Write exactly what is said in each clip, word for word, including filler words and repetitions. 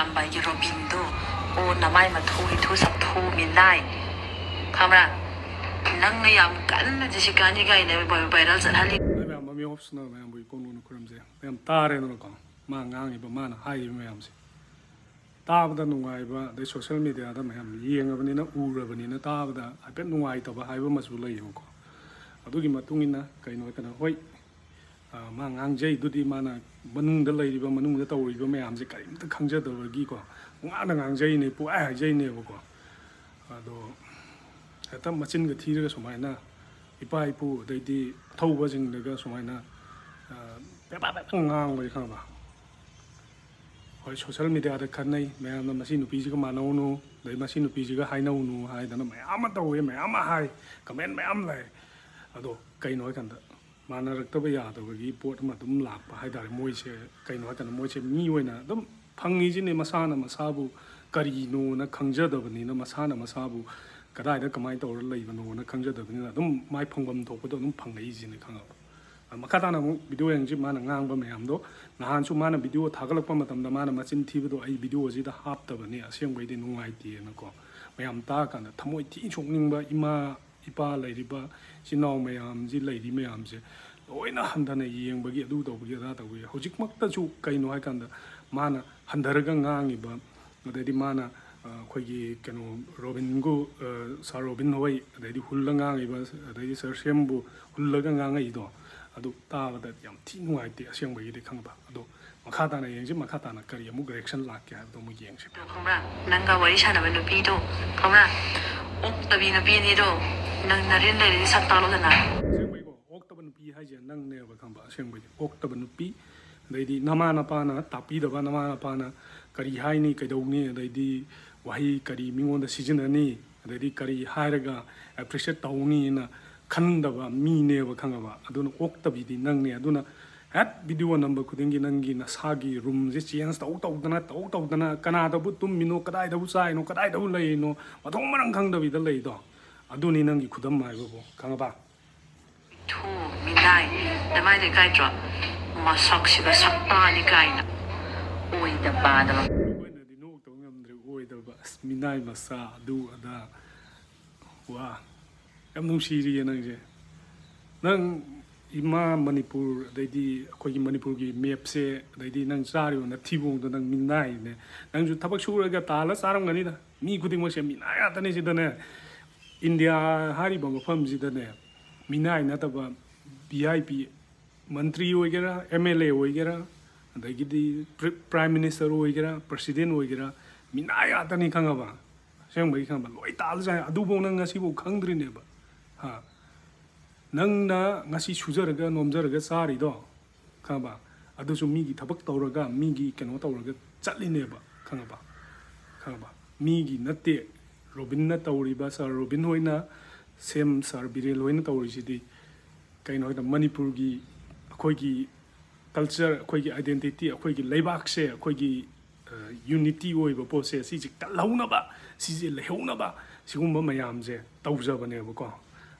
ꯑꯝꯕꯥꯏꯒꯤ ꯔꯣꯕꯤꯟꯗꯣ, ꯑꯣ, ꯅꯃꯥꯏ ꯃꯊꯨ ꯏꯊꯨ ꯁꯛꯊꯨ ꯃꯤꯅꯥꯏ, ꯈꯪꯕ꯭ꯔꯥ? ꯅꯪꯅ ꯌꯥꯝ ꯀꯟꯅ ꯖꯦꯁꯤꯀꯥꯅꯤ ꯀꯥꯏꯅ ꯚꯥꯏꯔꯦꯜ ꯆꯠꯍꯜꯂꯤ꯫ ꯃꯌꯥꯝ ꯃꯃꯤ ꯑꯣꯞꯁꯅ ꯃꯌꯥꯝꯕꯨ ꯏꯀꯣꯟ ꯀꯣꯟꯅ ꯈꯨꯔꯨꯝꯖꯩ꯫ ꯃꯌꯥꯝ ꯇꯥꯔꯦꯗꯅꯀꯣ, ꯃꯥ ꯉꯥꯡꯉꯤꯕ, ꯃꯥꯅ ꯍꯥꯏꯔꯤꯕ ꯃꯌꯥꯝꯁꯦ ꯇꯥꯕꯗ ꯅꯨꯡꯉꯥꯏꯕ, ꯑꯗꯩ ꯁꯣꯁꯦꯜ ꯃꯦꯗꯤꯌꯥꯗ ꯃꯌꯥꯝ ꯌꯦꯡꯉꯕꯅꯤꯅ, ꯎꯔꯕꯅꯤꯅ, ꯇꯥꯕꯗ ꯍꯥꯏꯐꯦꯠ ꯅꯨꯡꯉꯥꯏꯇꯕ ꯍꯥꯏꯕ ꯑꯃꯁꯨ ꯂꯩꯌꯦꯕꯀꯣ꯫ ꯑꯗꯨꯒꯤ ꯃꯇꯨꯡ ꯏꯟꯅ ꯀꯩꯅꯣ ꯍꯥꯏꯔꯀꯥꯟꯗ, ꯍꯣꯏ, ꯑ, ꯃꯥ ꯉꯥꯡꯖꯩꯗꯨꯗꯤ ꯃꯥꯅ ꯃꯅꯨꯡꯗ ꯂꯩꯔꯤꯕ, ꯃꯅꯨꯡꯗ ꯇꯧꯔꯤꯕ ꯃꯌꯥꯝꯁꯦ ꯀꯔꯤꯝꯇ ꯈꯪꯖꯗꯕꯒꯤꯀꯣ, ꯄꯨꯡꯉꯥꯡꯗ ꯉꯥꯡꯖꯩꯅꯦ, ꯄꯨꯡꯍꯥꯏ ꯍꯥꯏꯖꯩꯅꯦꯕꯀꯣ꯫ ꯑꯗꯣ ꯍꯦꯛꯇ ꯃꯆꯤꯟꯒ ꯊꯤꯔꯒ ꯁꯨꯃꯥꯏꯅ ꯏꯄꯥ ꯏꯄꯨ ꯑꯗꯩꯗꯤ ꯑꯊꯧꯕꯁꯤꯡꯗꯒ ꯁꯨꯃꯥꯏꯅ, ꯑ, ꯄꯦꯄꯥ ꯄꯦꯄꯥ ꯉꯥꯡꯕꯁꯦ ꯈꯪꯉꯕ? ꯍꯣꯏ, ꯁꯣꯁꯦꯜ ꯃꯦꯗꯤꯌꯥꯗ ꯈꯟꯅꯩ ꯃꯌꯥꯝꯅ, "ꯃꯁꯤ ꯅꯨꯄꯤꯁꯤꯒ ꯃꯥꯟꯅꯧꯅꯨ", ꯑꯗꯩ "ꯃꯁꯤ ꯅꯨꯄꯤꯁꯤꯒ ꯍꯥꯏꯅꯧꯅꯨ" ꯍꯥꯏꯗꯅ ꯃꯌꯥꯝ ꯑꯃ ꯇꯧꯋꯦ, ꯃꯌꯥꯝ ꯑꯃ ꯍꯥꯏ, ꯀꯃꯦꯟ ꯃꯌꯥꯝ ꯂꯥꯛꯑꯦ꯫ ꯑꯗꯣ ꯀꯩꯅꯣ ꯍꯥꯏꯀꯥꯟꯗ, ꯃꯥꯟꯅꯔꯛꯇꯕ ꯌꯥꯗꯕꯒꯤ ꯄꯣꯠ ꯑꯃ ꯑꯗꯨꯝ ꯂꯥꯛꯄ ꯍꯥꯏꯇꯥꯔꯦ꯫ ꯃꯣꯏꯁꯦ ꯀꯩꯅꯣ ꯍꯥꯏꯀꯥꯟꯗ, ꯃꯣꯏꯁꯦ ꯃꯤ ꯑꯣꯏꯅ ꯑꯗꯨꯝ ꯐꯪꯉꯤꯁꯤꯅꯦ, ꯃꯁꯥꯅ ꯃꯁꯥꯕꯨ ꯀꯔꯤꯅꯣꯅ ꯈꯪꯖꯗꯕꯅꯤꯅ, ꯃꯁꯥꯅ ꯃꯁꯥꯕꯨ ꯀꯗꯥꯏꯗ ꯀꯃꯥꯏꯅ ꯇꯧꯔ ꯂꯩꯕꯅꯣꯅ ꯈꯪꯖꯗꯕꯅꯤꯅ ꯑꯗꯨꯝ ꯃꯥꯏ ꯐꯪꯐꯝ ꯊꯣꯛꯄꯗꯣ ꯑꯗꯨꯝ ꯐꯪꯉꯛꯏꯁꯤꯅꯦ, ꯈꯪꯉꯕ? ꯃꯈꯥ ꯇꯥꯅ ꯑꯃꯨꯛ ꯚꯤꯗꯤꯑꯣ ꯌꯦꯡꯁꯤ꯫ ꯃꯥꯅ ꯉꯥꯡꯕ ꯃꯌꯥꯝꯗꯣ, ꯅꯍꯥꯟꯁꯨ ꯃꯥꯅ ꯚꯤꯗꯤꯑꯣ ꯊꯥꯒꯠꯂꯛꯄ ꯃꯇꯝꯗ ꯃꯥꯅ ꯃꯆꯤꯟ ꯊꯤꯕꯗꯣ ꯑꯩ ꯚꯤꯗꯤꯑꯣꯁꯤꯗ ꯍꯥꯞꯇꯕꯅꯤ, ꯑꯁꯦꯡꯕꯩꯗꯤ ꯅꯨꯡꯉꯥꯏꯇꯦꯅꯀꯣ꯫ ꯃꯌꯥꯝ ꯇꯥꯔꯀꯥꯟꯗ ꯊꯃꯣꯏ ꯊꯤ ꯁꯣꯛꯅꯤꯡꯕ, ꯏꯃꯥ ꯏꯄꯥ ꯂꯩꯔꯤꯕ ꯏꯆꯤꯟ ꯏꯅꯥꯎ ꯃꯌꯥꯝꯁꯤ, ꯂꯩꯔꯤ ꯃꯌꯥꯝꯁꯦ ꯂꯣꯏꯅ ꯍꯟꯊꯅ ꯌꯦꯡꯕꯒꯤ, ꯑꯗꯨ ꯇꯧꯕꯒꯤ, ꯑꯗꯥ ꯇꯧꯕꯒꯤ꯫ ꯍꯧꯖꯤꯛꯃꯛꯇꯁꯨ ꯀꯩꯅꯣ ꯍꯥꯏꯀꯥꯟꯗ, ꯃꯥꯅ ꯍꯟꯊꯔꯒ ꯉꯥꯡꯉꯤꯕ, ꯑꯗꯩꯗꯤ ꯃꯥꯅ, ꯑ, ꯑꯩꯈꯣꯏꯒꯤ ꯀꯩꯅꯣ, ꯔꯣꯕꯤꯟꯒꯨ, ꯑ, ꯁꯥꯔ ꯔꯣꯕꯤꯟ ꯍꯣꯏ, ꯑꯗꯩꯗꯤ ꯍꯨꯜꯂ ꯉꯥꯡꯉꯤꯕ, ꯑꯗꯩꯗꯤ ꯁꯥꯔ ꯁꯦꯝꯕꯨ ꯍꯨꯜꯂꯒ ꯉꯥꯡꯉꯛꯏꯗꯣ, ꯑꯗꯨ ꯇꯥꯕꯗ ꯌꯥꯝ ꯊꯤ ꯅꯨꯡꯉꯥꯏꯇꯦ, ꯑꯁꯦꯡꯕꯒꯤꯗꯤ, ꯈꯪꯕ꯫ ꯑꯗꯣ ꯃꯈꯥ ꯇꯥꯅ ꯌꯦꯡꯁꯤ, ꯃꯈꯥ ꯇꯥꯅ ꯀꯔꯤ ꯑꯃꯨꯛ ꯔꯤꯌꯦꯛꯁꯟ ꯂꯥꯛꯀꯦ ꯍꯥꯏꯕꯗꯣ ꯑꯃꯨꯛ ꯌꯦꯡꯁꯤ꯫ ꯈꯪꯕ꯭ꯔꯥ? ꯅꯪꯒ ꯋꯥꯔꯤ ꯁꯥꯟꯅꯕ ꯅꯨꯄꯤꯗꯣ, ꯈꯪꯕ꯭ꯔꯥ? ꯑꯣꯛꯇꯕꯤ ꯅꯨꯄꯤ ꯑꯅꯤꯗꯣ, ꯅꯪ ꯅꯔꯦꯟ ꯂꯩꯔꯗꯤ ꯁꯛ ꯇꯥꯛꯂꯛꯑꯣꯗꯅ꯫ ꯑꯁꯦꯡꯕꯩꯀꯣ, ꯑꯣꯛꯇꯕ ꯅꯨꯄꯤ ꯍꯥꯏꯁꯦ ꯅꯪꯅꯦꯕ, ꯈꯪꯕ? ꯑꯁꯦꯡꯕꯩꯗꯤ ꯑꯣꯛꯇꯕ ꯅꯨꯄꯤ꯫ ꯑꯗꯩꯗꯤ ꯅꯃꯥ ꯅꯄꯥꯅ ꯇꯥꯛꯄꯤꯗꯕ, ꯅꯃꯥ ꯅꯄꯥꯅ ꯀꯔꯤ ꯍꯥꯏꯅꯤ, ꯀꯩꯗꯧꯅꯤ, ꯑꯗꯩꯗꯤ ꯋꯥꯍꯩ ꯀꯔꯤ ꯃꯤꯉꯣꯟꯗ ꯁꯤꯖꯤꯟꯅꯅꯤ, ꯑꯗꯩꯗꯤ ꯀꯔꯤ ꯍꯥꯏꯔꯒ ꯑꯦꯄ꯭ꯔꯤꯁꯤꯌꯦꯠ ꯇꯧꯅꯤꯅ ꯈꯟꯗꯕ ꯃꯤꯅꯦꯕ, ꯈꯪꯉꯕ? ꯑꯗꯨꯅ ꯑꯣꯛꯇꯕꯤꯗꯤ ꯅꯪꯅꯦ꯫ ꯑꯗꯨꯅ ꯍꯦꯛ ꯚꯤꯗꯤꯑꯣ ꯅꯝꯕ ꯈꯨꯗꯤꯡꯒꯤ ꯅꯪꯒꯤ ꯅꯁꯥꯒꯤ ꯔꯨꯝꯁꯦ ꯆꯦꯟꯖ ꯇꯧ ꯇꯧꯗꯅ, ꯇꯧ ꯇꯧꯗꯅ, ꯀꯅꯥꯗꯕꯨ ꯇꯨꯝꯃꯤꯅꯣ, ꯀꯗꯥꯏꯗꯕꯨ ꯆꯥꯏꯅꯣ, ꯀꯗꯥꯏꯗꯕꯨ ꯂꯩꯔꯤꯅꯣ, ꯃꯊꯣꯡ ꯃꯔꯝ ꯈꯪꯗꯕꯤꯗ ꯂꯩꯗꯣ, ꯑꯗꯨꯅꯤ ꯅꯪꯒꯤ ꯈꯨꯗꯝ ꯍꯥꯏꯕꯕꯨ, ꯈꯪꯉꯕ? ꯊꯨ, ꯃꯤꯅꯥꯏ, ꯅꯃꯥꯏꯗꯣ ꯏꯀꯥꯏꯗ꯭ꯔꯣ? ꯃꯁꯛꯁꯤꯒ ꯁꯛꯇꯥꯅꯤ ꯀꯥꯏꯅ꯫ ꯑꯣꯏꯗ ꯄꯥꯗꯕ꯫ ꯑꯩꯈꯣꯏꯅ ꯑꯁ, ꯃꯤꯅꯥꯏ ꯃꯆꯥ, ꯑꯗꯨ ꯑꯗꯥ꯫ ꯋꯥ, ꯌꯥꯝ ꯅꯨꯡꯁꯤꯔꯤꯌꯦ ꯅꯪꯁꯦ꯫ ꯅꯪ ꯏꯃꯥ ꯃꯅꯤꯄꯨꯔ, ꯑꯗꯩꯗꯤ ꯑꯩꯈꯣꯏꯒꯤ ꯃꯅꯤꯄꯨꯔꯒꯤ ꯃꯦꯞꯁꯦ, ꯑꯗꯩꯗꯤ ꯅꯪ ꯆꯥꯔꯤꯕ ꯅꯊꯤꯕꯣꯡꯗꯣ, ꯅꯪ ꯃꯤꯅꯥꯏꯅꯦ꯫ ꯅꯪꯁꯨ ꯊꯕꯛ ꯁꯨꯔꯒ ꯇꯥꯜꯂ ꯆꯥꯔꯝꯒꯅꯤꯗ꯫ ꯃꯤ ꯈꯨꯗꯤꯡꯃꯛꯁꯦ ꯃꯤꯅꯥꯏ ꯉꯥꯛꯇꯅꯤ ꯁꯤꯗꯅꯦ꯫ ꯏꯟꯗꯤꯌꯥ ꯍꯥꯏꯔꯤꯕ ꯃꯐꯝꯁꯤꯗꯅꯦ, ꯃꯤꯅꯥꯏ ꯅꯠꯇꯕ ꯚꯤ ꯑꯥꯏ ꯄꯤ, ꯃꯟꯇ꯭ꯔꯤ ꯑꯣꯏꯒꯦꯔꯥ, ꯑꯦꯝ ꯑꯦꯜ ꯑꯦ ꯑꯣꯏꯒꯦꯔꯥ, ꯑꯗꯒꯤꯗꯤ ꯄ꯭ꯔ-, ꯄ꯭ꯔꯥꯏꯝ ꯃꯤꯅꯤꯁꯇꯔ ꯑꯣꯏꯒꯦꯔꯥ, ꯄ꯭ꯔꯁꯤꯗꯦꯟ ꯑꯣꯏꯒꯦꯔꯥ, ꯃꯤꯅꯥꯏ ꯉꯥꯛꯇꯅꯤ, ꯈꯪꯉꯕ? ꯑꯁꯦꯡꯕꯒꯤ, ꯈꯪꯉꯕ? ꯂꯣꯏ ꯇꯥꯜꯂꯖꯥꯠꯅꯤ꯫ ꯑꯗꯨꯐꯥꯎ ꯅꯪ ꯉꯁꯤꯐꯥꯎ ꯈꯪꯗ꯭ꯔꯤꯅꯦꯕ꯫ ꯍꯥ? ꯅꯪꯅ ꯉꯁꯤ ꯁꯨꯖꯔꯒ ꯅꯣꯝꯖꯔꯒ ꯆꯥꯔꯤꯗꯣ, ꯈꯪꯉꯕ? ꯑꯗꯨꯁꯨ ꯃꯤꯒꯤ ꯊꯕꯛ ꯇꯧꯔꯒ, ꯃꯤꯒꯤ ꯀꯩꯅꯣ ꯇꯧꯔꯒ ꯆꯠꯂꯤꯅꯦꯕ, ꯈꯪꯉꯕ? ꯈꯪꯉꯕ? ꯃꯤꯒꯤ ꯅꯠꯇꯦ꯫ ꯔꯣꯕꯤꯟꯅ ꯇꯧꯔꯤꯕ, ꯁꯥꯔ ꯔꯣꯕꯤꯟ ꯍꯣꯏꯅ, ꯁꯦꯝ, ꯁꯥꯔ ꯕꯤꯔꯦꯟ ꯍꯣꯏꯅ ꯇꯧꯔꯤꯁꯤꯗꯤ ꯀꯩꯅꯣ ꯍꯥꯏꯗ, ꯃꯅꯤꯄꯨꯔꯒꯤ, ꯑꯩꯈꯣꯏꯒꯤ ꯀꯜꯆꯔ, ꯑꯩꯈꯣꯏꯒꯤ ꯑꯥꯏꯗꯦꯟꯇꯤꯇꯤ, ꯑꯩꯈꯣꯏꯒꯤ ꯂꯩꯕꯥꯛꯁꯦ, ꯑꯩꯈꯣꯏꯒꯤ, ꯑ, ꯌꯨꯅꯤꯇꯤ ꯑꯣꯏꯕ ꯄꯣꯠꯁꯦ, ꯁꯤꯁꯦ ꯀꯜꯍꯧꯅꯕ, ꯁꯤꯁꯦ ꯂꯩꯍꯧꯅꯕ, ꯁꯤꯒꯨꯝꯕ ꯃꯌꯥꯝꯁꯦ ꯇꯧꯖꯕꯅꯦꯕꯀꯣ꯫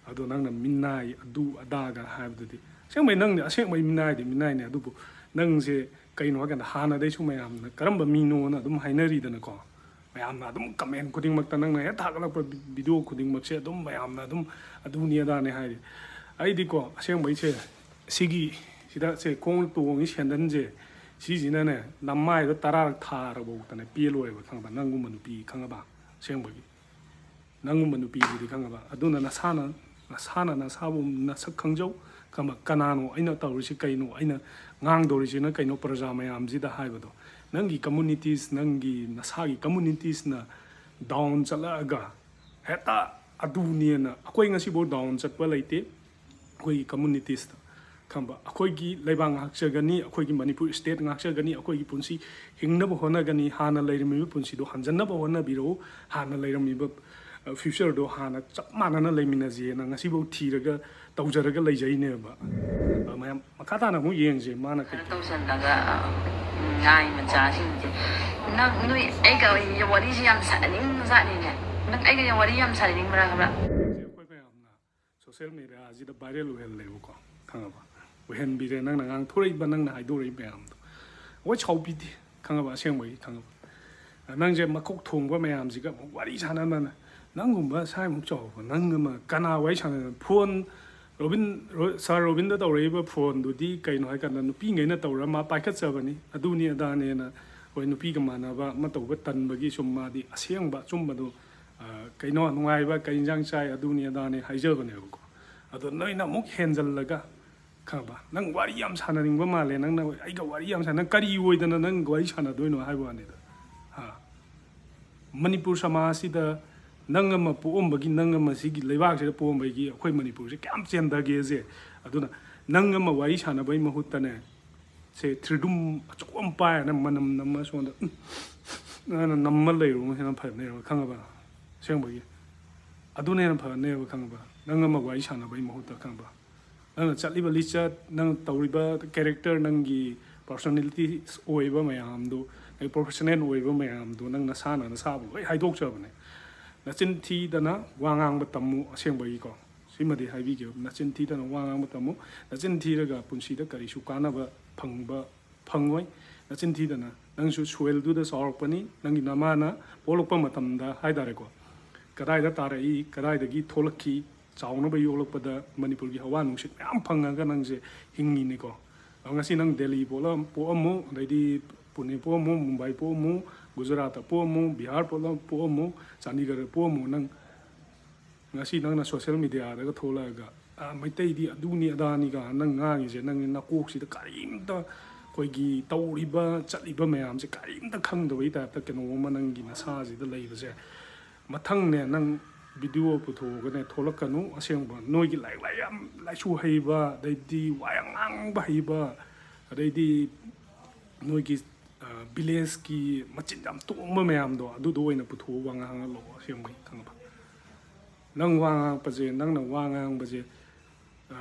ꯑꯗꯣ ꯅꯪꯅ ꯃꯤꯅꯥꯏ, ꯑꯗꯨ ꯑꯗꯥꯒ ꯍꯥꯏꯕꯗꯨꯗꯤ, ꯑꯁꯦꯡꯕꯩ ꯅꯪꯗꯤ ꯑꯁꯦꯡꯕꯩ ꯃꯤꯅꯥꯏꯗꯤ ꯃꯤꯅꯥꯏꯅꯦ, ꯑꯗꯨꯕꯨ ꯅꯪꯁꯦ ꯀꯩꯅꯣ ꯍꯥꯏꯀꯥꯟꯗ, ꯍꯥꯟꯅꯗꯩꯁꯨ ꯃꯌꯥꯝꯅ ꯀꯔꯝꯕ ꯃꯤꯅꯣꯅ ꯑꯗꯨꯝ ꯍꯥꯏꯅꯔꯤꯗꯅꯀꯣ꯫ ꯃꯌꯥꯝꯅ ꯑꯗꯨꯝ ꯀꯃꯦꯟ ꯈꯨꯗꯤꯡꯃꯛꯇ, ꯅꯪꯅ ꯍꯦꯛ ꯊꯥꯒꯠꯂꯛꯄ ꯚꯤ-, ꯚꯤꯗꯤꯑꯣ ꯈꯨꯗꯤꯡꯃꯛꯁꯦ ꯑꯗꯨꯝ ꯃꯌꯥꯝꯅ ꯑꯗꯨꯝ ꯑꯗꯨꯅꯤ ꯑꯗꯥꯅꯤ ꯍꯥꯏꯔꯤ꯫ ꯑꯩꯗꯤꯀꯣ, ꯑꯁꯦꯡꯕꯩꯁꯦ, ꯁꯤꯒꯤ, ꯁꯤꯗ ꯁꯦ ꯈꯣꯡ ꯇꯣꯡꯉꯤ ꯁꯦꯟꯗꯟꯁꯦ, ꯁꯤꯁꯤꯅꯅꯦ, ꯅꯃꯥꯏꯗ ꯇꯔꯥꯔꯛ ꯊꯥꯔꯕꯧꯇꯅꯦ ꯄꯦꯜꯂꯣꯏꯕ, ꯈꯪꯕ? ꯅꯪꯒꯨꯝꯕ ꯅꯨꯄꯤ, ꯈꯪꯉꯕ? ꯑꯁꯦꯡꯕꯒꯤ꯫ ꯅꯪꯒꯨꯝꯕ ꯅꯨꯄꯤꯁꯤꯗꯤ, ꯈꯪꯉꯕ? ꯑꯗꯨꯅ ꯅꯁꯥꯅ, ꯅꯁꯥꯅ ꯅꯁꯥꯕꯨ ꯅꯁꯛ ꯈꯪꯖꯧ, ꯈꯪꯉꯕ? ꯀꯅꯥꯅꯣ ꯑꯩꯅ ꯇꯧꯔꯤꯁꯤ ꯀꯩꯅꯣ? ꯑꯩꯅ ꯉꯥꯡꯗꯧꯔꯤꯁꯤꯅ ꯀꯩꯅꯣ ꯄ꯭ꯔꯖꯥ ꯃꯌꯥꯝꯁꯤꯗ ꯍꯥꯏꯕꯗꯣ? ꯅꯪꯒꯤ ꯀꯝꯃꯨꯅꯤꯇꯤꯁ, ꯅꯪꯒꯤ ꯅꯁꯥꯒꯤ ꯀꯝꯃꯨꯅꯤꯇꯤꯁꯅ ꯗꯥꯎꯟ ꯆꯠꯂꯛꯑꯒ ꯍꯦꯛꯇ ꯑꯗꯨꯅꯦꯅ, ꯑꯩꯈꯣꯏ ꯉꯁꯤꯐꯥꯎ ꯗꯥꯎꯟ ꯆꯠꯄ ꯂꯩꯇꯦ꯫ ꯑꯩꯈꯣꯏꯒꯤ ꯀꯝꯃꯨꯅꯤꯇꯤꯁꯇ, ꯈꯪꯕ? ꯑꯩꯈꯣꯏꯒꯤ ꯂꯩꯕꯥꯛ ꯉꯥꯛꯆꯒꯅꯤ, ꯑꯩꯈꯣꯏꯒꯤ ꯃꯅꯤꯄꯨꯔ ꯁ꯭ꯇꯦꯠ ꯉꯥꯛꯆꯒꯅꯤ, ꯑꯩꯈꯣꯏꯒꯤ ꯄꯨꯟꯁꯤ ꯍꯤꯡꯅꯕ ꯍꯣꯠꯅꯒꯅꯤ, ꯍꯥꯟꯅ ꯂꯩꯔꯝꯃꯤꯕ ꯄꯨꯟꯁꯤꯗꯣ ꯍꯟꯖꯟꯅꯕ ꯍꯣꯠꯅꯕꯤꯔꯛꯎ, ꯍꯥꯟꯅ ꯂꯩꯔꯝꯃꯤꯕ, ꯑ, ꯐ꯭ꯌꯨꯆꯔꯗꯣ ꯍꯥꯟꯅ ꯆꯞ ꯃꯥꯟꯅꯅ ꯂꯩꯃꯤꯟꯅꯁꯦꯅ ꯉꯁꯤꯐꯥꯎ ꯊꯤꯔꯒ ꯇꯧꯖꯔꯒ ꯂꯩꯖꯩꯅꯦꯕ꯫ ꯑ, ꯃꯌꯥꯝ ꯃꯈꯥ ꯇꯥꯅ ꯑꯃꯨꯛ ꯌꯦꯡꯁꯦ, ꯃꯥꯅ ꯀꯩ ꯀꯩꯅꯣ ꯇꯧꯁꯜꯂꯒ, ꯑ, ꯉꯥꯏ ꯃꯆꯥꯁꯤꯡꯁꯦ꯫ ꯅꯪ, ꯅꯣꯏ ꯑꯩꯒ ꯋꯥꯔꯤꯁꯤ ꯌꯥꯝ ꯁꯥꯟꯅꯅꯤꯡꯕꯖꯥꯠꯅꯤꯅꯦ꯫ ꯅꯪ ꯑꯩꯒ ꯋꯥꯔꯤ ꯌꯥꯝ ꯁꯥꯟꯅꯅꯤꯡꯕ꯭ꯔꯥ ꯈꯪꯕ꯭ꯔꯥ? ꯑꯩꯈꯣꯏ ꯃꯌꯥꯝꯅ ꯁꯣꯁꯦꯜ ꯃꯦꯗꯤꯌꯥꯁꯤꯗ ꯚꯥꯏꯔꯦꯜ ꯑꯣꯏꯍꯜꯂꯦꯕꯀꯣ, ꯈꯪꯉꯕ? ꯑꯣꯏꯍꯟꯕꯤꯔꯦ, ꯅꯪꯅ ꯉꯥꯡꯊꯣꯔꯛꯏꯕ, ꯅꯪꯅ ꯍꯥꯏꯗꯣꯔꯛꯏꯕ ꯃꯌꯥꯝꯗꯣ꯫ ꯑꯩꯈꯣꯏ ꯁꯥꯎꯕꯤꯗꯦ, ꯈꯪꯉꯕ? ꯑꯁꯦꯡꯕꯒꯤ, ꯈꯪꯉꯕ? ꯅꯪꯁꯦ ꯃꯀꯣꯛ ꯊꯣꯡꯕ ꯃꯌꯥꯝꯁꯤꯒ ꯑꯃꯨꯛ ꯋꯥꯔꯤ ꯁꯥꯟꯅꯗꯅ, ꯅꯪꯒꯨꯝꯕ ꯁꯥꯏꯃꯨꯛ ꯆꯥꯎꯕ ꯅꯪ ꯑꯃ ꯀꯅꯥ ꯋꯥꯔꯤ ꯁꯥꯟꯅꯗꯅ? ꯐꯣꯟ, ꯔꯣꯕꯤꯟ, ꯔꯣ-, ꯁꯥꯔ ꯔꯣꯕꯤꯟꯗ ꯇꯧꯔꯛꯏꯕ ꯐꯣꯟꯗꯨꯗꯤ ꯀꯩꯅꯣ ꯍꯥꯏꯀꯥꯟꯗ ꯅꯨꯄꯤꯉꯩꯅ ꯇꯧꯔ ꯃꯥ ꯄꯥꯏꯈꯠꯆꯕꯅꯤ, ꯑꯗꯨꯅꯤ ꯑꯗꯥꯅꯦꯅ꯫ ꯍꯣꯏ, ꯅꯨꯄꯤꯒ ꯃꯥꯟꯅꯕ ꯑꯃ ꯇꯧꯕ ꯇꯟꯕꯒꯤ ꯁꯨꯝ ꯃꯥꯗꯤ ꯑꯁꯦꯡꯕ ꯑꯆꯨꯝꯕꯗꯣ, ꯑ, ꯀꯩꯅꯣ, ꯅꯨꯡꯉꯥꯏꯕ, ꯀꯩ ꯏꯟꯖꯥꯡ ꯆꯥꯏ, ꯑꯗꯨꯅꯤ ꯑꯗꯥꯅꯦ ꯍꯥꯏꯖꯕꯅꯦꯕꯀꯣ꯫ ꯑꯗꯣ ꯅꯣꯏꯅ ꯑꯃꯨꯛ ꯍꯦꯟꯖꯜꯂꯒ, ꯈꯪꯉꯕ? ꯅꯪ ꯋꯥꯔꯤ ꯌꯥꯝ ꯁꯥꯟꯅꯅꯤꯡꯕ ꯃꯥꯜꯂꯦ, ꯅꯪꯅ ꯑꯩꯒ ꯋꯥꯔꯤ ꯌꯥꯝ ꯁꯥꯟꯅ-, ꯅꯪ ꯀꯔꯤ ꯑꯣꯏꯗꯅ ꯅꯪ ꯋꯥꯔꯤ ꯁꯥꯟꯅꯗꯣꯏꯅꯣ ꯍꯥꯏꯕ ꯋꯥꯅꯤꯗ꯫ ꯍꯥ? ꯃꯅꯤꯄꯨꯔ ꯁꯃꯥꯖꯁꯤꯗ ꯅꯪ ꯑꯃ ꯄꯣꯛꯑꯝꯕꯒꯤ, ꯅꯪ ꯑꯃ ꯁꯤꯒꯤ ꯂꯩꯕꯥꯛꯁꯤꯗ ꯄꯣꯛꯑꯝꯕꯒꯤ ꯑꯩꯈꯣꯏ ꯃꯅꯤꯄꯨꯔꯁꯦ ꯀꯌꯥꯝ ꯆꯦꯟꯊꯒꯦꯁꯦ꯫ ꯑꯗꯨꯅ ꯅꯪ ꯑꯃ ꯋꯥꯔꯤ ꯁꯥꯟꯅꯕꯩ ꯃꯍꯨꯠꯇꯅꯦ, ꯁꯦ ꯊ꯭ꯔꯤꯗꯨꯝ ꯑꯆꯧꯕ ꯑꯃ ꯄꯥꯏꯔꯅ ꯃꯅꯝ ꯅꯝꯃ ꯁꯣꯝꯗ, ꯎꯝ, ꯅꯝꯃ ꯂꯩꯔꯨꯕꯅ ꯍꯦꯟꯅ ꯐꯅꯦꯕ, ꯈꯪꯉꯕ? ꯑꯁꯦꯡꯕꯒꯤ꯫ ꯑꯗꯨꯅ ꯍꯦꯟꯅ ꯐꯅꯦꯕ, ꯈꯪꯉꯕ? ꯅꯪ ꯑꯃ ꯋꯥꯔꯤ ꯁꯥꯟꯅꯕꯒꯤ ꯃꯍꯨꯠꯇ, ꯈꯪꯉꯕ? ꯅꯪꯅ ꯆꯠꯂꯤꯕ ꯂꯤꯆꯠ, ꯅꯪ ꯇꯧꯔꯤꯕ ꯀꯦꯔꯦꯛꯇꯔ, ꯅꯪꯒꯤ ꯄꯥꯔꯁꯣꯅꯦꯂꯤꯇꯤ ꯑꯣꯏꯕ ꯃꯌꯥꯝꯗꯨ, ꯅꯪꯒꯤ ꯄ꯭ꯔꯣꯐꯦꯁꯅꯦꯜ ꯑꯣꯏꯕ ꯃꯌꯥꯝꯗꯨ ꯅꯪ ꯅꯁꯥꯅ ꯅꯁꯥꯕꯨ ꯂꯣꯏ ꯍꯥꯏꯗꯣꯛꯆꯕꯅꯦ꯫ ꯅꯆꯤꯟ ꯊꯤꯗꯅ ꯋꯥ ꯉꯥꯡꯕ ꯇꯝꯃꯨ, ꯑꯁꯦꯡꯕꯒꯤꯀꯣ꯫ ꯁꯤꯃꯗꯤ ꯍꯥꯏꯕꯤꯒꯦ, ꯅꯆꯤꯟ ꯊꯤꯗꯅ ꯋꯥ ꯉꯥꯡꯕ ꯇꯝꯃꯨ꯫ ꯅꯆꯤꯟ ꯊꯤꯔꯒ ꯄꯨꯟꯁꯤꯗ ꯀꯔꯤꯁꯨ ꯀꯥꯟꯅꯕ ꯐꯪꯕ ꯐꯪꯉꯣꯏ꯫ ꯅꯆꯤꯟ ꯊꯤꯗꯅ, ꯅꯪꯁꯨ ꯁꯣꯏꯜꯗꯨꯗ ꯆꯥꯎꯔꯛꯄꯅꯤ, ꯅꯪꯒꯤ ꯅꯃꯥꯅ ꯄꯣꯛꯂꯛꯄ ꯃꯇꯝꯗ ꯍꯥꯏꯇꯥꯔꯦꯀꯣ, ꯀꯗꯥꯏꯗ ꯇꯥꯔꯛꯏ, ꯀꯗꯥꯏꯗꯒꯤ ꯊꯣꯛꯂꯛꯈꯤ, ꯆꯥꯎꯅꯕ ꯌꯣꯛꯂꯛꯄꯗ ꯃꯅꯤꯄꯨꯔꯒꯤ ꯍꯋꯥ ꯅꯨꯡꯁꯤꯠ ꯃꯌꯥꯝ ꯐꯪꯉꯒ ꯅꯪꯁꯦ ꯍꯤꯡꯉꯤꯅꯤꯀꯣ꯫ ꯑꯗꯣ ꯉꯁꯤ ꯅꯪ ꯗꯦꯜꯂꯤ ꯄꯣꯛꯂꯝ-, ꯄꯣꯛꯑꯝꯃꯨ, ꯑꯗꯩꯗꯤ ꯄꯨꯅꯦ ꯄꯣꯛꯑꯝꯃꯨ, ꯃꯨꯝꯕꯥꯏ ꯄꯣꯛꯑꯝꯃꯨ, ꯒꯨꯖꯔꯥꯠꯇ ꯄꯣꯛꯑꯝꯃꯨ, ꯕꯤꯍꯥꯔ ꯄꯣꯛꯂꯝ-, ꯄꯣꯛꯑꯝꯃꯨ, ꯆꯥꯟꯗꯤꯒꯔꯗ ꯄꯣꯛꯑꯝꯃꯨ, ꯅꯪ ꯉꯁꯤ ꯅꯪꯅ ꯁꯣꯁꯦꯜ ꯃꯦꯗꯤꯌꯥꯗꯒ ꯊꯣꯛꯂꯛꯑꯒ, "ꯑ, ꯃꯩꯇꯩꯗꯤ ꯑꯗꯨꯅꯤ ꯑꯗꯥꯅꯤꯒ" ꯅꯪ ꯉꯥꯡꯉꯤꯁꯦ, ꯅꯪꯒꯤ ꯅꯀꯣꯛꯁꯤꯗ ꯀꯔꯤꯝꯇ, ꯑꯩꯈꯣꯏꯒꯤ ꯇꯧꯔꯤꯕ ꯆꯠꯂꯤꯕ ꯃꯌꯥꯝꯁꯦ ꯀꯔꯤꯝꯇ ꯈꯪꯗꯕꯒꯤ ꯇꯥꯏꯞꯇ ꯀꯩꯅꯣꯝꯃ ꯅꯪꯒꯤ ꯅꯁꯥꯁꯤꯗ ꯂꯩꯕꯁꯦ, ꯃꯊꯪꯅꯦ ꯅꯪ ꯚꯤꯗꯤꯑꯣ ꯄꯨꯊꯣꯛꯑꯒꯅꯦ ꯊꯣꯛꯂꯛꯀꯅꯨ꯫ ꯑꯁꯦꯡꯕ ꯅꯣꯏꯒꯤ ꯂꯥꯏꯔꯤꯛ ꯂꯥꯏ ꯌꯥꯝ ꯂꯥꯏꯁꯨ ꯍꯩꯕ, ꯑꯗꯩꯗꯤ ꯋꯥ ꯌꯥꯝ ꯉꯥꯡꯕ ꯍꯩꯕ, ꯑꯗꯩꯗꯤ ꯅꯣꯏꯒꯤ, ꯑ, ꯚꯤꯂꯦꯖꯀꯤ ꯃꯆꯤꯟ ꯌꯥꯝ ꯇꯣꯡꯕ ꯃꯌꯥꯝꯗꯣ, ꯑꯗꯨꯗꯣ ꯑꯣꯏꯅ ꯄꯨꯊꯣꯛꯑꯒ ꯋꯥ ꯉꯥꯡꯍꯜꯂꯛꯑꯣ꯫ ꯑꯁꯦꯡꯕꯒꯤ ꯈꯪꯉꯕ? ꯅꯪ ꯋꯥ ꯉꯥꯡꯉꯛꯄꯁꯦ, ꯅꯪꯅ ꯋꯥ ꯉꯥꯡꯕꯁꯦ, ꯑ,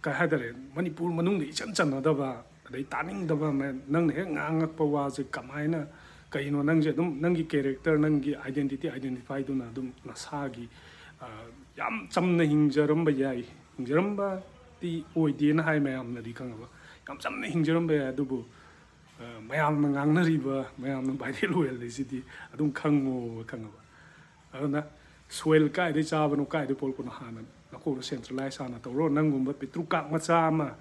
ꯀꯩ ꯍꯥꯏꯇꯥꯔꯦ, ꯃꯅꯤꯄꯨꯔ ꯃꯅꯨꯡꯗ ꯏꯆꯟ ꯆꯟꯅꯗꯕ, ꯑꯗꯩ ꯇꯥꯅꯤꯡꯗꯕ ꯃꯌꯥꯝ, ꯅꯪꯅ ꯍꯦꯛ ꯉꯥꯡꯉꯛꯄ ꯋꯥꯁꯦ ꯀꯃꯥꯏꯅ, ꯀꯩꯅꯣ, ꯅꯪꯁꯦ ꯑꯗꯨꯝ ꯅꯪꯒꯤ ꯀꯦꯔꯦꯛꯇꯔ, ꯅꯪꯒꯤ ꯑꯥꯏꯗꯦꯟꯇꯤꯇꯤ ꯑꯥꯏꯗꯦꯟꯇꯤꯐꯥꯏꯗꯨꯅ ꯑꯗꯨꯝ ꯅꯁꯥꯒꯤ, ꯑ, ꯌꯥꯝ ꯆꯝꯅ ꯍꯤꯡꯖꯔꯝꯕ ꯌꯥꯏ, ꯍꯤꯡꯖꯔꯝꯕꯗꯤ ꯑꯣꯏꯗꯦꯅ ꯍꯥꯏ ꯃꯌꯥꯝꯅꯗꯤ, ꯈꯪꯉꯕ? ꯌꯥꯝ ꯆꯝꯅ ꯍꯤꯡꯖꯔꯝꯕ ꯌꯥꯏ, ꯑꯗꯨꯕꯨ ꯃꯌꯥꯝꯅ ꯉꯥꯡꯅꯔꯤꯕ, ꯃꯌꯥꯝꯅ viral ꯑꯣꯏꯍꯜꯂꯤꯁꯤꯗꯤ ꯑꯗꯨꯝ ꯈꯪꯉꯣꯕ, ꯈꯪꯉꯕ? ꯑꯗꯨꯅ soil ꯀꯥꯏꯗꯩ ꯆꯥꯕꯅꯣ, ꯀꯥꯏꯗꯩ ꯄꯣꯛꯂꯛꯄꯅꯣ ꯍꯥꯟꯅ ꯅꯀꯣꯛꯇ centralize ꯍꯥꯟꯅ ꯇꯧꯔꯣ꯫ ꯅꯪꯒꯨꯝꯕ ꯄꯤꯇ꯭ꯔꯨ ꯀꯥꯛ ꯃꯆꯥ ꯑꯃ,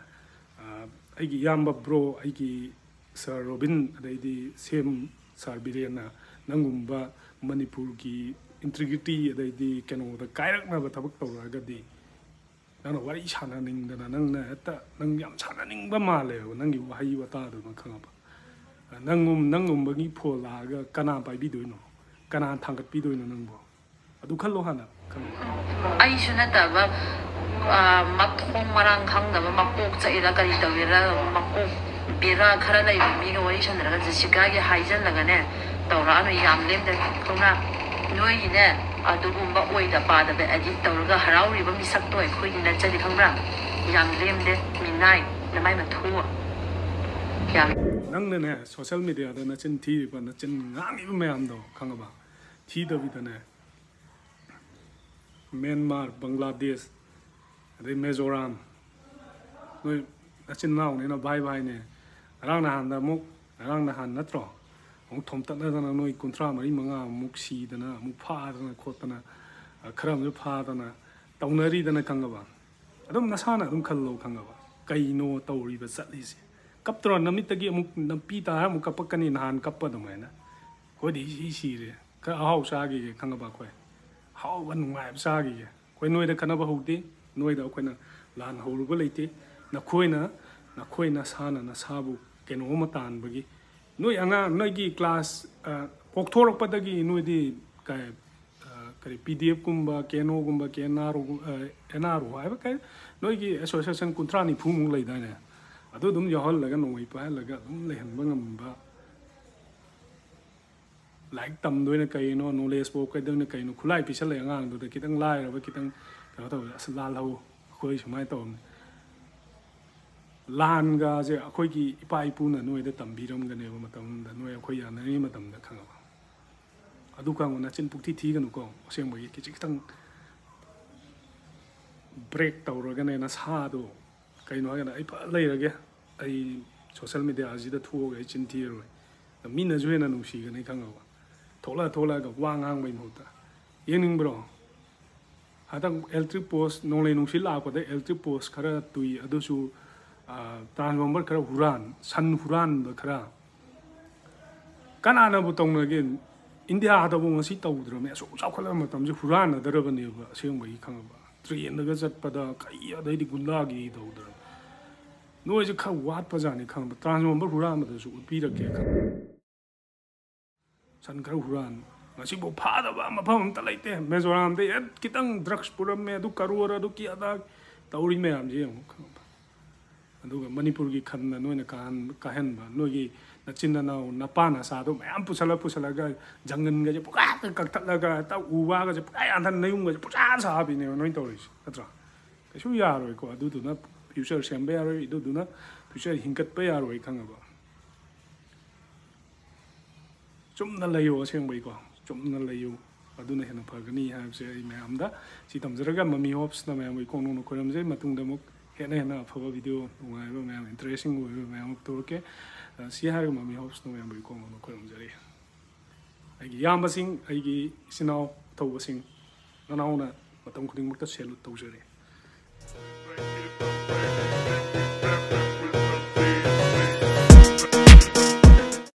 ꯑ, ꯑꯩꯒꯤ ꯏꯌꯥꯝꯕ bro, ꯑꯩꯒꯤ sir ꯔꯣꯕꯤꯟ, ꯑꯗꯩꯗꯤ ꯁꯦꯝ, sir ꯕꯤꯔꯦꯟꯅ ꯅꯪꯒꯨꯝꯕ ꯃꯅꯤꯄꯨꯔꯒꯤ integrity ꯑꯗꯩꯗꯤ ꯀꯩꯅꯣꯗ ꯀꯥꯏꯔꯛꯅꯕ ꯊꯕꯛ ꯇꯧꯔꯛꯑꯒꯗꯤ, ꯅꯪꯅ ꯋꯥꯔꯤ ꯁꯥꯟꯅꯅꯤꯡꯗꯅ, ꯅꯪꯅ ꯍꯦꯛꯇ, ꯅꯪ ꯌꯥꯝ ꯁꯥꯟꯅꯅꯤꯡꯕ ꯃꯥꯜꯂꯦꯕ ꯅꯪꯒꯤ ꯋꯥꯍꯩ ꯋꯥꯇꯥꯗꯨꯅ, ꯈꯪꯉꯕ? ꯅꯪꯒꯨꯝ-, ꯅꯪꯒꯨꯝꯕꯒꯤ phone ꯂꯥꯛꯑꯒ ꯀꯅꯥ ꯄꯥꯏꯕꯤꯗꯣꯏꯅꯣ? ꯀꯅꯥ ꯊꯥꯡꯒꯠꯄꯤꯗꯣꯏꯅꯣ ꯅꯪꯕꯣ? ꯑꯗꯨ ꯈꯜꯂꯣ ꯍꯥꯟꯅ, ꯈꯪꯉꯕ? ꯑꯩꯁꯨ ꯅꯠꯇꯕ, ꯑ, ꯃꯊꯣꯡ ꯃꯔꯥꯡ ꯈꯪꯗꯕ, ꯃꯀꯣꯛ ꯆꯠꯂꯤꯔ ꯀꯔꯤ ꯇꯧꯔꯤꯔ, ꯃꯀꯣꯛ ꯕꯦꯔꯥ ꯈꯔ ꯂꯩꯕ ꯃꯤꯒ ꯋꯥꯔꯤ ꯁꯥꯟꯅꯔꯒ ꯖꯦꯁꯤꯀꯥꯒꯤ ꯍꯥꯏꯖꯜꯂꯒꯅꯦ, ꯇꯧꯔꯛꯑꯅꯨ, ꯌꯥꯝ ꯂꯦꯝꯗꯦ꯫ ꯈꯪꯕ꯭ꯔꯥ? ꯅꯣꯏꯒꯤꯅꯦ, ꯑꯗꯨꯒꯨꯝꯕ ꯑꯣꯏꯗ ꯄꯥꯗꯕ edit ꯇꯧꯔꯒ ꯍꯔꯥꯎꯔꯤꯕ ꯃꯤꯁꯛꯇꯣ ꯑꯩꯈꯣꯏꯗꯤ ꯅꯠꯆꯗꯦ, ꯈꯪꯕ꯭ꯔꯥ? ꯌꯥꯝ ꯂꯦꯝꯗꯦ, ꯃꯤꯅꯥꯏ, ꯅꯃꯥꯏ ꯃꯊꯨ꯫ ꯌꯥꯝ ꯅꯪꯅꯅꯦ, social mediaꯗ ꯅꯆꯤꯟ ꯊꯤꯔꯤꯕ, ꯅꯆꯤꯟ ꯉꯥꯡꯉꯤꯕ ꯃꯌꯥꯝꯗꯣ, ꯈꯪꯉꯕ? ꯊꯤꯗꯕꯤꯗꯅꯦ, ꯃ꯭ꯌꯥꯟꯃꯥꯔ, ꯕꯪꯒ꯭ꯂꯥꯗꯦꯁ, ꯑꯗꯩ ꯃꯤꯖꯣꯔꯥꯝ, ꯅꯣꯏ ꯅꯆꯤꯟ ꯅꯅꯥꯎꯅꯤꯅ ꯚꯥꯏ ꯚꯥꯏꯅꯦ꯫ ꯉꯔꯥꯡ ꯅꯍꯥꯟꯗ ꯑꯃꯨꯛ, ꯉꯔꯥꯡ ꯅꯍꯥꯟ ꯅꯠꯇ꯭ꯔꯣ? ꯑꯃꯨꯛ ꯊꯣꯝꯇꯠꯅꯗꯅ ꯅꯣꯏ ꯀꯨꯟꯊ꯭ꯔꯥ ꯃꯔꯤ ꯃꯉꯥ ꯑꯃꯨꯛ ꯁꯤꯗꯅ, ꯑꯃꯨꯛ ꯐꯥꯗꯅ ꯈꯣꯠꯇꯅ, ꯑ, ꯈꯔ ꯑꯃꯁꯨ ꯐꯥꯗꯅ ꯇꯧꯅꯔꯤꯗꯅ, ꯈꯪꯉꯕ? ꯑꯗꯨꯝ ꯅꯁꯥꯅ ꯑꯗꯨꯝ ꯈꯜꯂꯣ, ꯈꯪꯉꯕ? ꯀꯩꯅꯣ ꯇꯧꯔꯤꯕ ꯆꯠꯂꯤꯁꯦ? ꯀꯞꯇ꯭ꯔꯣ? ꯅꯃꯤꯠꯇꯒꯤ ꯑꯃꯨꯛ ꯅꯥꯄꯤ ꯇꯥꯔ ꯑꯃꯨꯛ ꯀꯞꯄꯛꯀꯅꯤ, ꯅꯍꯥꯟ ꯀꯞꯄ ꯑꯗꯨꯃꯥꯏꯅ꯫ ꯑꯩꯈꯣꯏꯗꯤ ꯁꯤ ꯁꯤꯔꯦ, ꯈꯔ ꯑꯍꯥꯎ ꯆꯥꯈꯤꯒꯦ, ꯈꯪꯉꯕ? ꯑꯩꯈꯣꯏ ꯑꯍꯥꯎꯕ ꯅꯨꯡꯉꯥꯏꯕ ꯆꯥꯈꯤꯒꯦ꯫ ꯑꯩꯈꯣꯏ ꯅꯣꯏꯗ ꯈꯠꯅꯕ ꯍꯧꯗꯦ, ꯅꯣꯏꯗ ꯑꯩꯈꯣꯏꯅ ꯂꯥꯟ ꯍꯧꯔꯨꯕ ꯂꯩꯇꯦ꯫ ꯅꯈꯣꯏꯅ, ꯅꯈꯣꯏ ꯅꯁꯥꯅ ꯅꯁꯥꯕꯨ ꯀꯩꯅꯣ ꯑꯃ ꯇꯥꯟꯕꯒꯤ, ꯅꯣꯏ ꯑꯉꯥꯡ, ꯅꯣꯏꯒꯤ class, ꯑ, ꯄꯣꯛꯊꯣꯔꯛꯄꯗꯒꯤ ꯅꯣꯏꯗꯤ ꯀꯩ, ꯑ, ꯀꯔꯤ, PDF ꯀꯨꯝꯕ, KNO ꯒꯨꯝꯕ, KNRO ꯒꯨꯝ-, ꯑ, NRO ꯍꯥꯏꯕ ꯀꯩ, ꯅꯣꯏꯒꯤ association ꯀꯨꯟꯊ꯭ꯔꯥ ꯅꯤꯐꯨꯃꯨꯛ ꯂꯩꯗꯥꯏꯅꯦ? ꯑꯗꯨ ꯑꯗꯨꯝ ꯌꯥꯎꯍꯜꯂꯒ, ꯅꯣꯡꯃꯩ ꯄꯥꯏꯍꯜꯂꯒ ꯑꯗꯨꯝ ꯂꯩꯍꯟꯕ ꯉꯝꯕ, ꯂꯥꯏꯔꯤꯛ ꯇꯝꯗꯣꯏꯅ ꯀꯩꯅꯣ, knowledge ꯄꯣꯛꯀꯗꯣꯏꯅ ꯀꯩꯅꯣ, ꯈꯨꯠꯂꯥꯏ ꯄꯤꯁꯜꯂꯛꯑꯦ ꯑꯉꯥꯡꯗꯨꯗ, ꯈꯤꯇꯪ ꯂꯥꯏꯔꯕ, ꯈꯤꯇꯪ ꯀꯩꯅꯣ ꯇꯧꯕ, "ꯑꯁ, ꯂꯥꯜꯍꯧ, ꯑꯩꯈꯣꯏ ꯁꯨꯃꯥꯏꯅ ꯇꯧꯔꯝꯅꯤ"꯫ ꯂꯥꯟꯒꯁꯦ ꯑꯩꯈꯣꯏꯒꯤ ꯏꯄꯥ ꯏꯄꯨꯅ ꯅꯣꯏꯗ ꯇꯝꯕꯤꯔꯝꯒꯅꯦꯕ, ꯃꯇꯝꯗ ꯅꯣꯏ ꯑꯩꯈꯣꯏ ꯌꯥꯅꯔꯤꯉꯩ ꯃꯇꯝꯗ, ꯈꯪꯉꯕ? ꯑꯗꯨ ꯈꯪꯉꯣ, ꯅꯆꯤꯟ ꯄꯨꯛꯊꯤ ꯊꯤꯒꯅꯨꯀꯣ꯫ ꯑꯁꯦꯡꯕꯒꯤ ꯈꯤꯖꯤꯛ ꯈꯤꯇꯪ break ꯇꯧꯔꯒꯅꯦ, ꯅꯁꯥꯗꯣ, ꯀꯩꯅꯣ ꯍꯥꯏꯔꯒꯅ, "ꯑꯩ ꯐ ꯂꯩꯔꯒꯦ, ꯑꯩ ꯁꯣꯁꯦꯜ ꯃꯦꯗꯤꯌꯥꯁꯤꯗ ꯊꯣꯛꯑꯒ ꯑꯩ ꯆꯤꯟ ꯊꯤꯔꯔꯣꯏ꯫ ꯃꯤꯅꯁꯨ ꯍꯦꯟꯅ ꯅꯨꯡꯁꯤꯒꯅꯤ ꯈꯪꯉꯕ꯫ ꯊꯣꯛꯂꯛꯑ ꯊꯣꯛꯂꯛꯑꯒ ꯋꯥ ꯉꯥꯡꯕꯩ ꯃꯍꯨꯠꯇ꯫ ꯌꯦꯡꯅꯤꯡꯕ꯭ꯔꯣ? ꯍꯟꯗꯛ ꯏꯂꯦꯛꯇ꯭ꯔꯤꯛ ꯄꯣꯁ, ꯅꯣꯡꯂꯩ ꯅꯨꯡꯁꯤꯠ ꯂꯥꯛꯄꯗ ꯏꯂꯦꯛꯇ꯭ꯔꯤꯛ ꯄꯣꯁ ꯈꯔ ꯇꯨꯏ, ꯑꯗꯨꯁꯨ, ꯑ, ꯇ꯭ꯔꯥꯟꯁꯐꯣꯔꯃꯔ ꯈꯔ ꯍꯨꯔꯥꯟ, ꯁꯟ ꯍꯨꯔꯥꯟꯕ ꯈꯔ꯫ ꯀꯅꯥꯅꯕꯨ ꯇꯧꯅꯒꯦ? ꯏꯟꯗꯤꯌꯥꯗꯕꯨ ꯉꯁꯤ ꯇꯧꯗ꯭ꯔꯕꯅꯦ꯫ ꯑꯁꯨꯛ ꯆꯥꯎꯈꯠꯂꯕ ꯃꯇꯝꯁꯤ ꯍꯨꯔꯥꯟꯅꯗ꯭ꯔꯕꯅꯦꯕ ꯑꯁꯦꯡꯕꯒꯤ ꯈꯪꯉꯕ꯫ ꯇ꯭ꯔꯦꯟꯗꯒ ꯆꯠꯄꯗ ꯀꯩ ꯑꯗꯩꯗꯤ ꯒꯨꯟꯗꯥꯒꯤ ꯇꯧꯗ꯭ꯔꯕ꯫ ꯅꯣꯏꯁꯦ ꯈꯔ ꯋꯥꯠꯄꯖꯥꯠꯅꯤ ꯈꯪꯕ꯫ ꯇ꯭ꯔꯥꯟꯁꯐꯣꯔꯃꯔ ꯍꯨꯔꯥꯟꯕꯗꯁꯨ ꯎꯠꯄꯤꯔꯛꯀꯦ ꯈꯪꯕ꯫ ꯁꯟ ꯈꯔ ꯍꯨꯔꯥꯟ꯫ ꯉꯁꯤꯐꯥꯎ ꯐꯥꯗꯕ ꯃꯐꯝ ꯑꯝꯇ ꯂꯩꯇꯦ꯫ ꯃꯤꯖꯣꯔꯥꯝꯗ ꯍꯦꯛ ꯈꯤꯇꯪ ꯗ꯭ꯔꯛꯁ ꯄꯨꯔꯝꯃꯦ, ꯑꯗꯨ ꯀꯔꯣꯔ, ꯑꯗꯨ ꯀꯤ ꯑꯗꯥ ꯇꯧꯔꯤ ꯃꯌꯥꯝꯁꯦ ꯌꯦꯡꯉꯨ ꯈꯪꯕ꯫ ꯑꯗꯨꯒ ꯃꯅꯤꯄꯨꯔꯒꯤ ꯈꯟꯅ ꯅꯣꯏꯅ ꯀꯥꯍꯟ-, ꯀꯥꯍꯟꯕ, ꯅꯣꯏꯒꯤ ꯅꯆꯤꯟ ꯅꯅꯥꯎ ꯅꯄꯥ ꯅꯆꯥꯗꯣ ꯃꯌꯥꯝ ꯄꯨꯁꯜꯂ ꯄꯨꯁꯜꯂꯒ ꯖꯪꯒꯜꯒꯁꯦ ꯄꯨꯡꯀꯛꯇ ꯀꯛꯊꯠꯂꯒ ꯍꯦꯛꯇ ꯎ ꯋꯥꯒꯁꯦ ꯄꯨꯡꯌꯥꯟ ꯌꯥꯟꯊꯠ ꯅꯌꯨꯝꯒꯁꯦ ꯄꯨꯡꯁꯥ ꯁꯥꯕꯤꯅꯦꯕ ꯅꯣꯏꯅ ꯇꯧꯔꯤꯁꯦ, ꯅꯠꯇ꯭ꯔꯥ? ꯀꯩꯁꯨ ꯌꯥꯔꯣꯏꯀꯣ꯫ ꯑꯗꯨꯗꯨꯅ ꯐ꯭ꯌꯨꯆꯔ ꯁꯦꯝꯕ ꯌꯥꯔꯣꯏ, ꯑꯗꯨꯗꯨꯅ ꯐ꯭ꯌꯨꯆꯔ ꯍꯤꯡꯒꯠꯄ ꯌꯥꯔꯣꯏ ꯈꯪꯉꯕ꯫ ꯆꯨꯝꯅ ꯂꯩꯌꯨ, ꯑꯁꯦꯡꯕꯩꯀꯣ, ꯆꯨꯝꯅ ꯂꯩꯌꯨ꯫ ꯑꯗꯨꯅ ꯍꯦꯟꯅ ꯐꯒꯅꯤ ꯍꯥꯏꯕꯁꯦ ꯑꯩ ꯃꯌꯥꯝꯗ ꯁꯤ ꯇꯝꯖꯔꯒ, ꯃꯃꯤ ꯍꯣꯞꯁꯅ ꯃꯌꯥꯝꯕꯨ ꯏꯀꯣꯛ ꯅꯣꯛꯅ ꯈꯣꯏꯔꯝꯖꯩ꯫ ꯃꯇꯨꯡꯗ ꯑꯃꯨꯛ ꯍꯦꯟꯅ ꯍꯦꯟꯅ ꯑꯐꯕ ꯚꯤꯗꯤꯑꯣ, ꯅꯨꯡꯉꯥꯏꯕ ꯃꯌꯥꯝ, ꯏꯟꯇꯔꯦꯁꯇꯤꯡ ꯑꯣꯏꯕ ꯃꯌꯥꯝ ꯑꯃ ꯄꯨꯊꯣꯔꯛꯀꯦ꯫ ꯑ, ꯁꯤ ꯍꯥꯏꯔꯒ ꯃꯃꯤ ꯍꯣꯞꯁꯅ ꯃꯌꯥꯝꯕꯨ ꯏꯀꯣꯛ ꯅꯣꯛꯅ ꯈꯣꯏꯔꯝꯖꯔꯤ꯫ ꯑꯩꯒꯤ ꯏꯌꯥꯝꯕꯁꯤꯡ, ꯑꯩꯒꯤ ꯏꯆꯤꯟ ꯏꯅꯥꯎ ꯑꯊꯧꯕꯁꯤꯡ, ꯅꯅꯥꯎꯅ ꯃꯇꯝ ꯈꯨꯗꯤꯡꯃꯛꯇ ꯁꯦꯂꯨꯠ ꯇꯧꯖꯔꯤ꯫